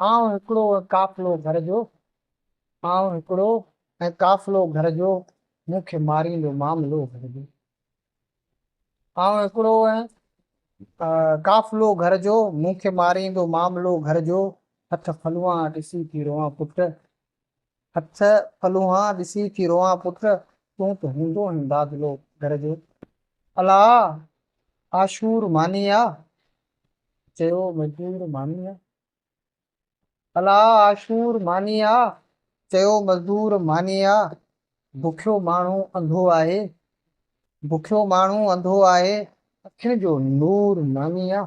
آئون هڪڙو ۽ قافلو گهر جو، آئون هڪڙو ۽ قافلو گهر جو، مون کي ماريندو معاملو گهر جو. آئون هڪڙو ۽ قافلو گهر جو، مون کي ماريندو معاملو گهر جو، هٿ ڦلوان ڏسي ٿي روئان پٽ، هٿ ڦلوان ڏسي ٿي روئان پٽ، تون ته هوندو هين دادلو گهر جو. الا! عاشور ماني آ، چيو مزدور ماني آ. الا! عاشور ماني آ، چيو مزدور ماني آ، بکيو ماڻهو انڌو آهي، بکيو ماڻهو انڌو آهي، اکين جو نور ماني آ.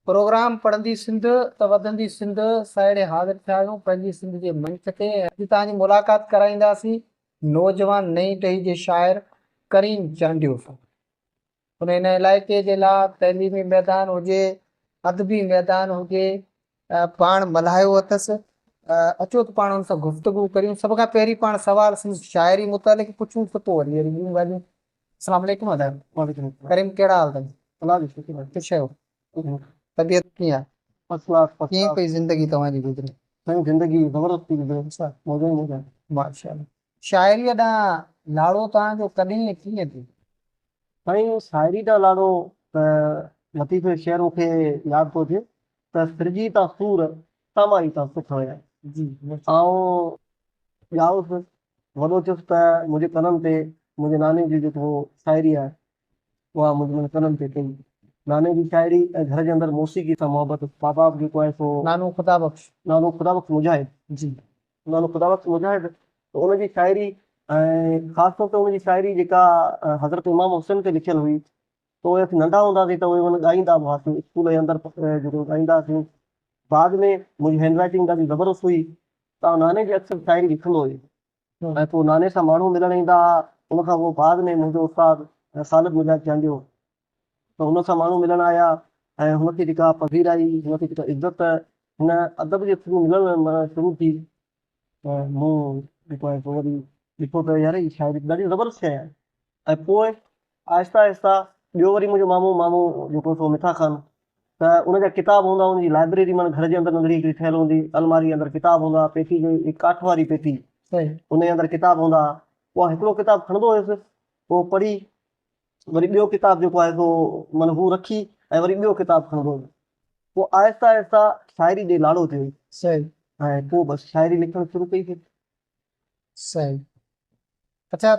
پروگرام پڙهندي سنڌ ته وڌندي سنڌ ساهيڙي حاضر ٿيا آهيون پنهنجي سنڌ جي منچ تي ۽ اڄ توهان جي ملاقات ڪرائينداسين نوجوان نئين ٽهي جي شاعر ڪريم چانڊيو سان. هن هن علائقي جي لا تعليمي ميدان هجي، ادبي ميدان هجي پاڻ ملهايو اٿس. اچو ته پاڻ ان سان گفتگو ڪريون. سڀ کان پهرين پاڻ سوال سندس شاعري متعلق پڇون ته پوء وري وري ٻيون ڳالهيون. السلام عليڪم ادا. وعليڪم السلام. ڪريم ڪهڙا حال اٿئي؟ الله جو شڪر آهي. خوش آهيو؟ طبيعت ڪيئن آهي؟ فرسٽ ڪلاس فرسٽ ڪيئن ڪلاس. پئي زندگي توهان جي گذري؟ سائين زندگي زبردست پئي گذري. موج ئي موج آهي. ماشاءالله. شاعريء ڏانهن لاڙو توهان جو ڪڏهن ۽ ڪيئن ٿيو؟ سائين شاعري ڏانهن لاڙو ته لطيف جو شعر مون کي ياد ٿو اچي ته سرجي تان سور سامائي تان سک ويا. جي. آئون ڄائس وڏو ٿيس ته منهنجي ڪنن تي منهنجي ناني جي جيڪو شاعري آهي اها منهنجي ڪنن تي پئي. ناني جي شاعري ۽ گهر جي اندر موسيقي سان محبت بابا به جيڪو آهي سو نانو خدا بخش. نانو خدا بخش مجاهد. جي. نانو خدا بخش مجاهد ته ان جي شاعري ۽ خاص طور تي ان جي شاعري جيڪا حضرت امام حسين تي لکيل هئي ته اهي اسين ننڍا هوندا هئاسين ته اهي من ڳائيندا به هئاسين اسڪول جي اندر جيڪو ڳائيندا هئاسين بعد ۾ منهنجي هينڊ رائٽنگ ڏاڍي زبردست هئي ته آئون ناني جي اڪثر شاعري لکندو هيس ۽ پوء ناني سان ماڻهو ملڻ ايندا ها ان کان پوء بعد ۾ منهنجو استاد خالد مجاهد چانڊيو ته هن سان ماڻهو ملڻ آيا ۽ هن کي جيڪا پذيرائي هن کي جيڪا عزت هن ادب جي ٿرو ملڻ شروع ٿي ته مون جيڪو آهي سو وري ڏٺو ته يار هي شاعري ڏاڍي زبردست شيء آهي ۽ پوء آهستي آهستي ٻيو وري منهنجو مامو مامو جيڪو سو مٺا خان ته ان جا ڪتاب هوندا ان جي لائبريري معنيٰ گهر جي اندر ننڍڙي هڪڙي ٺهيل هوندي الماري اندر ڪتاب هوندا پيتي جي هڪ ڪاٺ واري پيتي ان جي اندر ڪتاب هوندا پوء هڪڙو ڪتاب کڻندو هيس پوء پڙهي وري ٻيو ڪتاب جيڪو آهي سو معنيٰ هو رکي ۽ وري ٻيو ڪتاب کڻندو هيس پوء آهستي آهستي شاعري ڏي لاڙو ٿيو ۽ پوء بس شاعري لکڻ شروع ڪئي. صحيح. اڇا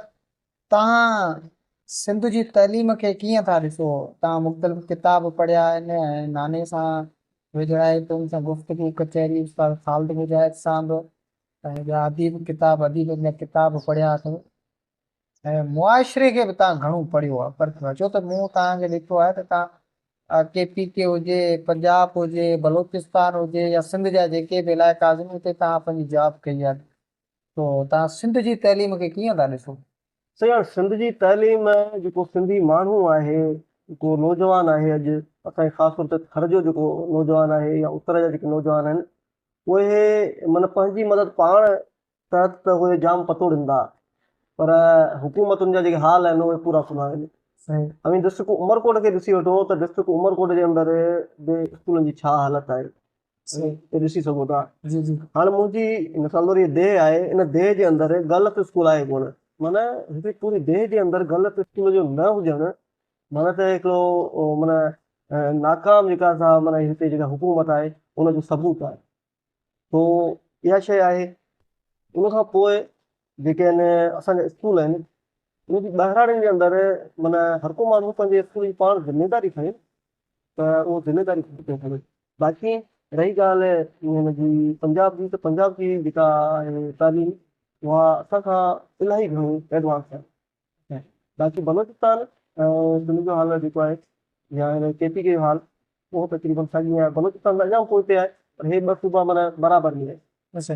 توهان سنڌ جي تعليم کي ڪيئن ٿا ڏسو؟ توهان مختلف ڪتاب پڙهيا آهن ۽ ناني سان ويجهڙائپ ان سان گفتگو ڪچهري استاد خالد مجاهد سان به ۽ ٻيا اديب ڪتاب اديبن جا ڪتاب پڙهيا اٿو ۽ معاشري کي به توهان گهڻو پڙهيو آهي پر ڇو ته مون توهان کي ڏٺو آهي ته توهان ڪي پي ڪي هجي پنجاب هجي بلوچستان هجي يا سنڌ جا جيڪي به علائقا هجن اتي توهان پنهنجي جاب ڪئي آهي تو توهان سنڌ جي تعليم کي ڪيئن ٿا ڏسو؟ سائين هاڻ سنڌ جي تعليم جيڪو سنڌي ماڻهو آهي جيڪو نوجوان آهي اڄ اسان جي خاص طور تي ٿر جو جيڪو نوجوان آهي يا اتر جا جيڪي نوجوان آهن اهي معنيٰ پنهنجي مدد پاڻ تحت ته اهي جام پتوڙين ٿا پر حڪومتن جا جيڪي حال آهن اهي پورا ڪونه آهن. اوهين ڊسٽرڪٽ عمرڪوٽ کي ڏسي وٺو ته ڊسٽرڪٽ عمرڪوٽ جي اندر به اسڪولن جي ڇا حالت آهي اهي ڏسي سگهو ٿا. هاڻي منهنجي مثال طور هي ديهه آهي ان ديهه جي اندر غلط اسڪول آهي ڪونه معنيٰ هڪڙي پوري ديهه جي اندر غلط اسڪول جو نه هجڻ معنيٰ ته هڪڙو معنيٰ ناڪام جيڪا سا معنيٰ هتي جيڪا حڪومت آهي ان جو ثبوت آهي. تو اها شيء آهي ان کان پوء جيڪي آهن اسان جا اسڪول آهن ان جي ٻهراڙين جي اندر معنيٰ هر ڪو ماڻهو پنهنجي اسڪول جي پاڻ ذميداري کڻي ته اهو ذميداري پيو کڻي باقي رهي ڳالهه هن جي پنجاب جي ته پنجاب جي جيڪا آهي تعليم اها اسان کان الاهي گهڻو ايڊوانس آهي باقي بلوچستان ۽ سنڌ جو حال جيڪو آهي يا هن ڪي پي ڪي جو حال اهو تقريبن ساڳيو آهي بلوچستان ته اڃا به پوئتي آهي پر هي ٻه صوبا معنيٰ برابر ۾ آهن. اچھا